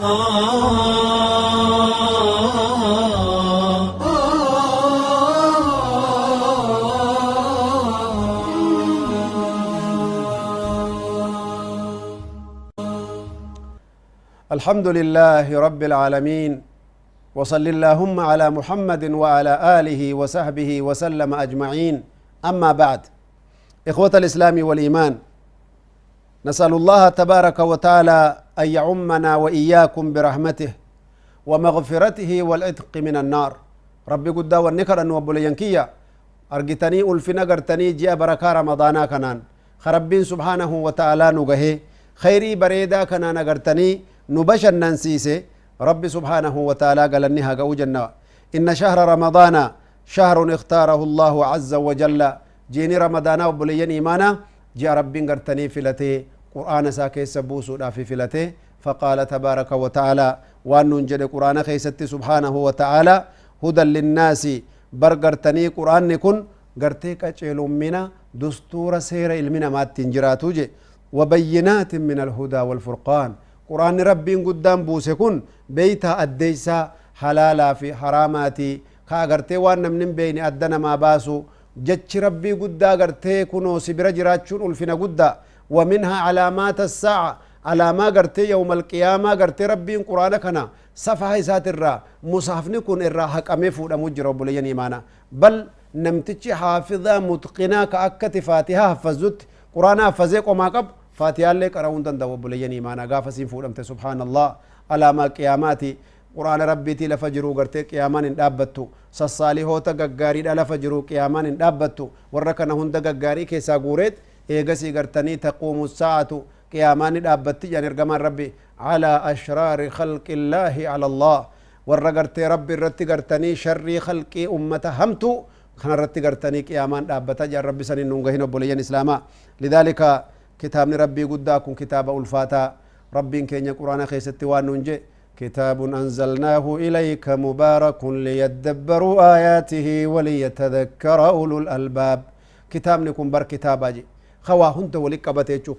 الحمد لله رب العالمين، وصل اللهم على محمد وعلى آله وصحبه وسلم أجمعين. أما بعد، إخوة الإسلام والإيمان، نسأل الله تبارك وتعالى أن يعمنا وإياكم برحمته ومغفرته والعتق من النار. ربي قد والنكر أنه أبو أرجتني ألفنا قرتني جاء بركة رمضانا كنان خربين سبحانه وتعالى نجهه خيري بريدا كنان أغرتني نبشر ننسيسي ربي سبحانه وتعالى قال أنها جنة. إن شهر رمضان شهر اختاره الله عز وجل. جيني رمضان وبلين إيمانا جاء ربي قرتني فلتي قرآن ساكي سبوسو في فلتي. فقال تبارك وتعالى وأن ننجد قرآن خيست سبحانه وتعالى هدى للناس. برقرتني قرآن كن قرتي كأجلو منا دستور سير علمنا ما تنجراتو جي وبينات من الهدى والفرقان. قرآن ربي قدام بوسكون بيتا أديسا حلالا في حراماتي كأغرتي وان من بين أدنا ما باسو جتش ربي قدا غرتي كنو سبر جراتشون ألفنا قدا. ومنها علامات الساعة على ما غرتي يوم القيامة غرتي ربي قرآن كنا صفحة سات الرا مصحفني كن الرا حق أمي فود أمجر رب لين إيمانا. بل نمتشي حافظة متقنة كأكت فاتحة حفظت قرآن حفظك وما قب فاتحة اللي قرأون دندو رب لين إيمانا غافسين فود أمت سبحان الله. علامة قياماتي قرآن ربي تي لفجرو غرتي قيامان دابتو سصالحوتا غغاري لفجرو قيامان دابتو وركنا هند غغاري كيسا غوريت ايغسي غرتني تقوم الساعة قيامان دابتي يعني رغمان ربي على أشرار خلق الله على الله. ورغرتي ربي رتي غرتني شر خلق أمة همتو خنا رتي غرتني قيامان دابتا جا ربي سنين نونغهين بوليان إسلاما. لذلك كتاب ربي قداكم كتاب ألفاتا ربي كين قرآن خيستي وانونجي كتاب أنزلناه إليك مبارك ليدبروا آياته وليتذكر أولو الألباب. كتاب نكون بر كتاب أجي خوا هنت ولك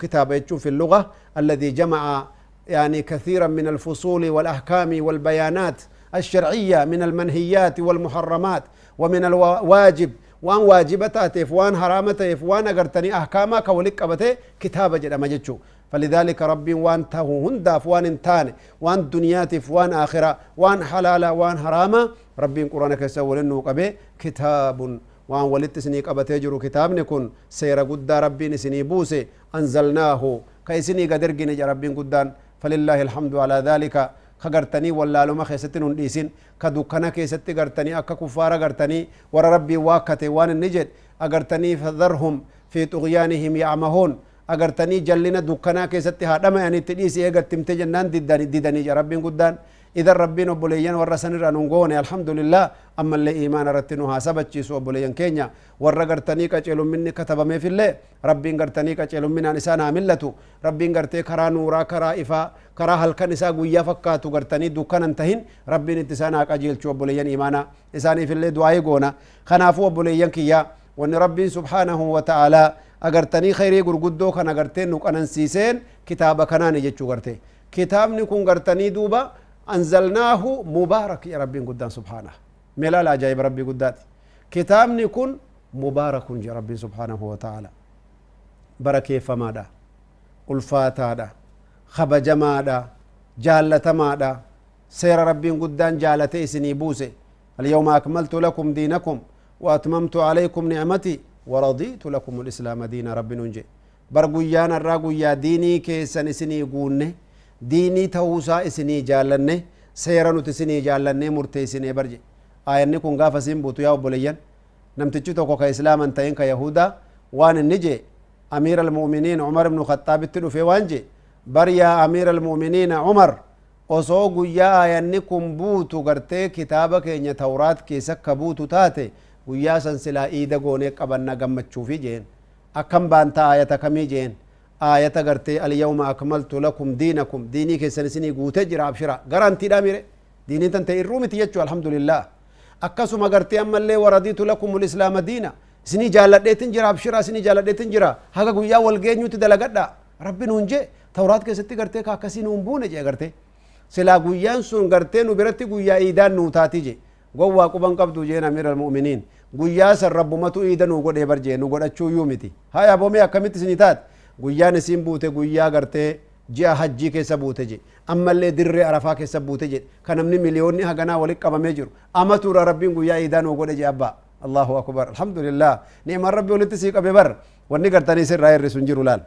كتاب يجو في اللغة الذي جمع يعني كثيرا من الفصول والأحكام والبيانات الشرعية من المنهيات والمحرمات ومن الواجب وان واجبتاتف وان حرامتف وان أغرتني أحكامك ولك كتاب جد أمجدشو. فلذلك ربي وان تهو هنداف وان انتان وان دنياتف وان آخرة وان حلالة وان حرامة ربي قرآنك يسول إنه قبي كتاب وان ولدت سني قبتي جرو كتاب نكون سير قد ربي نسني بوسي أنزلناه كيسني قدر جنج ربي قدان. فلله الحمد على ذلك. خغرتني ولا لما خيستن ديسين كدكنا كيست غرتني أكا كفارة غرتني ور ربي واكتي وان النجد أغرتني فذرهم في طغيانهم يعمهون أغرتني جلنا دكنا كيست هذا ما يعني تديس إيه قتم تجنان ددني ددني يا ربي قدان. إذا ربي نبليان ورسن رانونغون الحمد لله. أما اللي إيمان رتنوها سبت جيسو بليان كينيا ورغرتني كجلو مني كتب ما في الله ربي غرتني كجلو من إنسان ملته ربي غرتي كرا نورا كرا إفا كرا هل كان إسا قويا فكاتو غرتني دكان انتهين ربي نتسانا كجيل شو بليان إيمانا إساني في الله دعاء غونا خنافو بليان كيا وإن ربي سبحانه وتعالى أغرتني خيري غرغدو كان أغرتين نك أنسيسين كتاب كناني جتشو غرتي كتاب نكون غرتني دوبا أنزلناه مبارك يا ربي قدام سبحانه ملال عجائب ربي قدات كتاب نكون مبارك يا ربي سبحانه وتعالى بركة فمادا ألفاتا خبجمادا جالة مادا سير ربي قدام جالتي سني بوسي اليوم أكملت لكم دينكم وأتممت عليكم نعمتي ورضيت لكم الإسلام دين رب ننجي برقيان الرقيا ديني كيسن سني قونه ديني توسا إسني جالنه سيرانو تسني جالنه مرتي سني برجي آية نكون غافة سين بوتو يا أبوليان نمتجتو كوكا إسلام انتين كيهودا وان النجي أمير المؤمنين عمر بن الخطاب تلو في وانجي بريا أمير المؤمنين عمر osoo guyyaa aayanni kun buutu gartee kitaaba keenya tawraat keessa akka buutu taate guyyaa san silaa iida goonee qabanna gammachuufi jeen akkam baanta aayata kamii jeen aayata gartee alyawma akmaltu lakum diinakum diinii keessan isinii guutee jira abshira garantiidha mire diiniin tan ta'e irruu miti jechuu alhamdulillah akkasuma gartee ammallee waradiitu lakum lislaama diina isinii jaalladheetin jira abshira isinii jaalladheetin jira haga guyyaa wal geenyutti dalagadha rabbi nuun jee tawraat keessatti gartee ka akkasii nuun buune jee gartee Silaa guyyaan sun gartee nu biratti guyyaa iidaan nuu taati je. Gowwaa quban qabdu jeen amiira almu'miniin. Guyyaa san rabbumatu iida nuu godhee bar jee, nu godhachuu iyyuu miti. Haya boomee, akkamitti isinii taate? Guyyaan isiin buute guyyaa gartee ji'a hajjii keessa buute je. Ammallee dirree Arafaa keessa buute jedhe, kan namni miliyoonni haganaa walit qabamee jiru. Amatuura Rabbiin guyyaa iidaa nuu godhe je abbaa. Allahu akbar, alhamdulillah, ni'maan Rabbi walitti sii qabe bar wanni gartanii sirraa hir'isu hin jiru. Laal,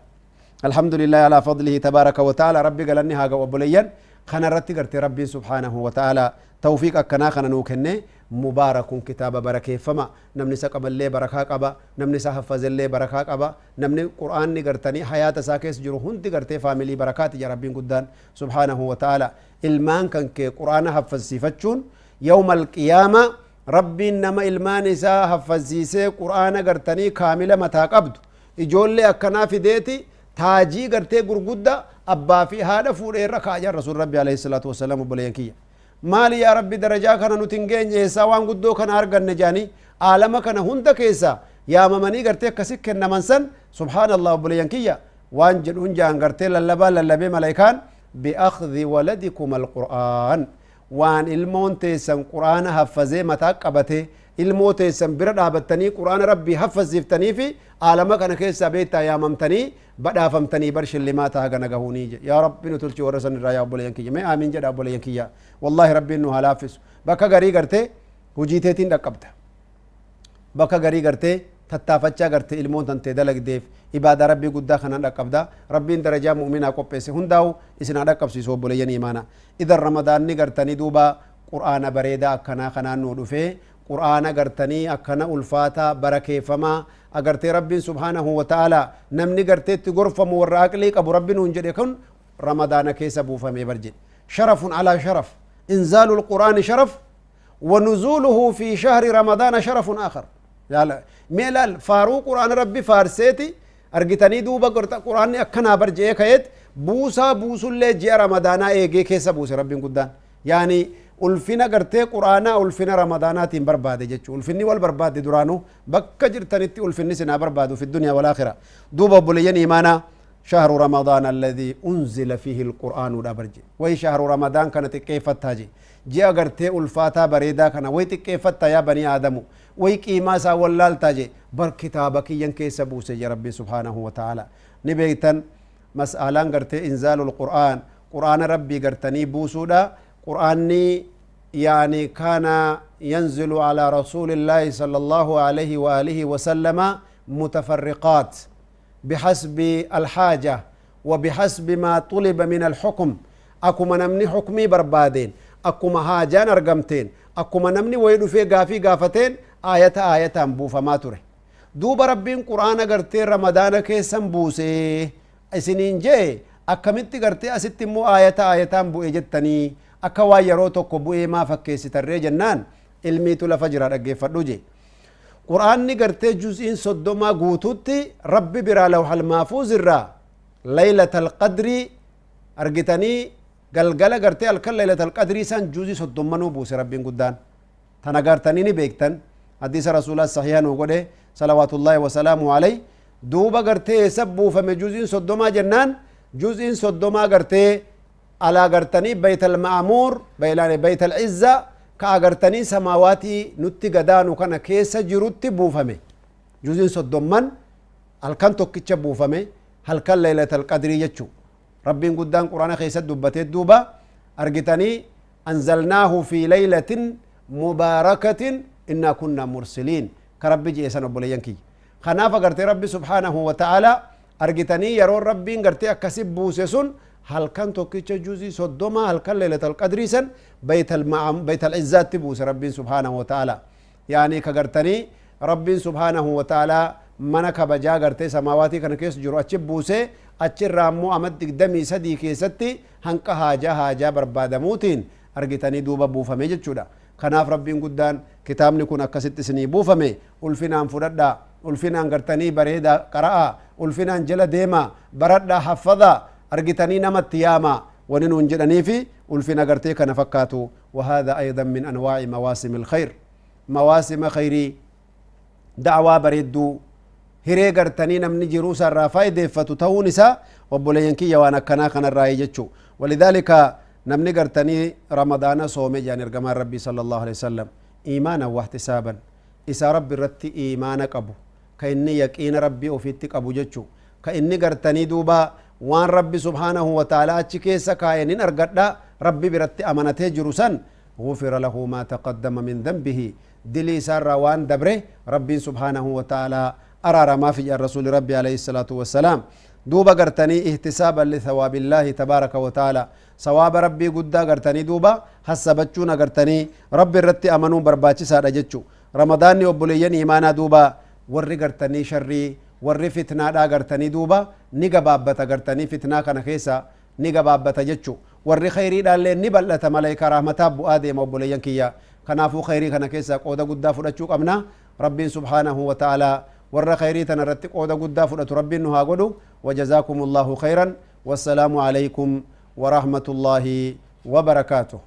alhamdulillah ala fadlihi tabaaraka wa ta'ala. Rabbi galanni haa ga'u. Obboleeyyan, kana irratti gartee Rabbiin subhaanahu wa ta'ala tawfiiq akkanaa kana nuu kenne. Mubaarakun, kitaaba barakeeffama. Namni isa qaballee barakaa qaba, namni isa haffazellee barakaa qaba. Namni Qur'aanni gartanii hayaata isaa keessa jiru hundi gartee faamilii barakaati ja Rabbiin guddaan subhaanahu wa ta'ala. Ilmaan kan kee Qur'aana haffazsiifachuun, yawma alqiyaama Rabbiin nama ilmaan isaa haffazsiisee Qur'aana gartanii kaamila mataa qabdu, ijoollee akkanaa fideeti taajii gartee gurgudda abbaa fi haadha fuudhee irra kaa'a Rasuul Rabbi alayhi salaatu wassalaam. Obboleeyyan kiyya, maali yaa Rabbi darajaa kana nuti hin geenye? Eessaa waan guddoo kana arganne jaanii aalama kana hunda keessa yaamamanii gartee akkasi kennaman san. Subhaanallah, obboleeyyan kiyya, waan jedhuun jaan gartee lallabaa lallabee malaayikaan bi'akhdhi waladikum alqur'aan, waan ilmoon teessan Qur'aana haffazee mataa qabate, ilmoo teessan bira dhaabattanii Qur'aana Rabbii haffazsiiftanii fi aalama kana keessaa beektaa yaamamtanii badhaafamtanii bar shillimaata hagana gahuunii je. Yaa Rabbi, nu tolchi warra san irraa. Yaa obboleeyyan kiyya, mee aamiin jedha. Obboleeyyan kiyya, wallaahi Rabbiin nu haa laaffisu. Bakka garii gartee hujii teetiin dhaqqabda, bakka garii gartee tattaafachaa gartee ilmoon tantee dalagdeef ibaadaa Rabbii guddaa kanaan dhaqqabda. Rabbiin darajaa mu'minaa qopheesse hundaa'u isin haa dhaqqabsiisu, obboleeyyan imaana. Idan Ramadaanni gartanii duuba Qur'aana bareedaa akkanaa kanaan nuu dhufee, Qur'aana gartanii akkana ulfaataa barakeeffamaa agartee Rabbiin subhaanahu wa ta'ala namni gartee itti gorfamu warra aqlii qabu Rabbi nuun jedhe kun Ramadaana keessa buufamee bar jedhe. Sharafun alaa sharaf, inzaalu lqur'aani sharaf ونزوله في شهر رمضان شرف آخر. Mee laal, faaruu Qur'aana Rabbi faarseeti argitanii duuba Qur'aanni akkanaa bar je'ee ka'eet buusaa buusullee ji'a Ramadaanaa eegee keessa buuse Rabbiin guddaan. Yaani ulfina gartee Qur'aanaa ulfina Ramadaanaatiin barbaade jechuu. Ulfinni wal barbaadde duraanuu. Bakka jirtanitti ulfinni sinaa barbaadu fi dunya wal aakhira. Duuba obboleeyyan imaanaa, شهر رمضان الذي أنزل فيه القرآن دابرجي وي شهر رمضان كانت xiqqeeffattaa je. Ji'a gartee ulfaataa bareedaa kana way xiqqeeffattaa yaa banii aadamu, way qiimaa isaa wallaaltaa je. Bar kitaaba kiyyan keessa buuse je Rabbi subhaanahu wa ta'ala. Ni beektan, mas'alaan gartee inzaalul Qur'aan, Qur'aana Rabbii gartanii buusuudha. Qur'aanni يعني كان ينزل على رسول الله صلى الله عليه وآله وسلم متفرقات بحسب الحاجة وبحسب ما طلب من الحكم. Akkuma namni حكمي barbaadeen, akkuma haajaan argamteen, akkuma namni wayi dhufee gaafii gaafateen aayata aayataan buufamaa ture. Duuba Rabbiin Qur'aana gartee Ramadaana keessan buusee isiniin jee, akkamitti gartee asitti immoo aayata aayataan bu'e jettanii akka waan yeroo tokko bu'ee maa fakkeessitarree jennaan, ilmiitu lafa jira, dhaggeeffadhu je. Qur'aanni gartee juz'iin 30 guututti Rabbi biraa lawhal maafuuz irraa laylatal qadrii argitanii galgala gartee halkan laylatal qadrii san juzii 30nuu buuse Rabbiin guddaan. Tana gartanii ni beektan, hadiisa Rasuulaa sahiha nuu godhe salawaatullaahi wasalaamu alay. Duuba gartee eessa buufame juziin 30 jennaan, juziin 30 gartee alaa gartanii baytal ma'amuur, baytal izza, ka agartanii samaawaatii nutti gadaanu kana keessa jirutti buufame. Juziin 30n halkan tokkicha buufame, halkan laylatal qadrii jechu. Rabbiin guddaan Quraana keessatti dubbatee duuba argitanii أنزلناه في ليلة مباركة إنا كنا مرسلين ka Rabbi jeesan. Obboleeyyan kiyya, kanaaf agartee Rabbi subhaanahu wa ta'ala argitanii yeroo Rabbiin gartee akkasi buuse sun halkan tokkicha juzii 30 halkan laylatal qadrii san baytal izzaatti buuse Rabbiin subhaanahu wa ta'ala. Yaani ka gartanii Rabbiin subhaanahu wa ta'ala mana kabajaa gartee samaawaatii kana keessa jiru achi buuse. Achirraa immoo ama 23 keessatti hanqa haajaa barbaadamuutiin argitanii duuba buufame jechuudha. Kanaaf Rabbiin guddaan kitaabni kun akkasitti isinii buufame, ulfinaan fudhadhaa, ulfinaan gartanii bareedaa qara'aa, ulfinaan jala deemaa, baradhaa, haffadaa, argitanii namatti yaamaa wani nuun jedhaniifi ulfina gartee kana fakkaatu. وهذا أيضا من أنواع مواسم الخير، مواسم خيري، دعوة بريدو hiree gartanii namni jiruu isaarraa faayideeffatu ta'uun isaa, obboleeyyan kiyya, waan akkanaa kanarraa jechuu. ولذلك Namni gartanii Ramadaana soome jedhan ergamaan Rabbii sallallahu alaihi wasallam, iimaanan wahtisaaban, isaa Rabbi irratti iimaana qabu, ka inni yaqiina Rabbii ofiitti qabu jechu, ka inni gartanii duuba waan Rabbi subhaanahu wa ta'ala achi keessa kaa'e nin argadha Rabbi biratti amanatee jiru san, gufira lahu maa taqaddama min dhanbihi, dilii isaarraa waan dabre Rabbiin subhaanahu wa ta'ala araaramaaf jedhan rasuuli Rabbi alayhi salaatu wassalaam. Duuba gartanii ihtisaaban li thawaabillaahi tabaaraka wa ta'ala, sawaaba Rabbii guddaa gartanii duuba hassabachuun agartanii Rabbi irratti amanuun barbaachisaadha jechu. Ramadaanni obboleeyyan iimaanaa duuba warri gartanii sharrii, warri fitnaadhaa gartanii duuba ni gabaabbata, gartanii fitnaa kana keessa ni gabaabbata jechu. Warri khayriidhaallee ni bal'ata, malaykaa rahmataa bu'aa deema obboleeyyan kiyya. Kanaafuu khayrii kana keessaa qooda guddaa fudhachuu qabna. Rabbiin subhaanahu wa ta'ala warra khayrii tana irratti qooda guddaa fudhatu Rabbiin nu haa godhu. Wajazaakumullahu khayran, wassalaamu alaykum wa rahmatullahi wa barakaatuh.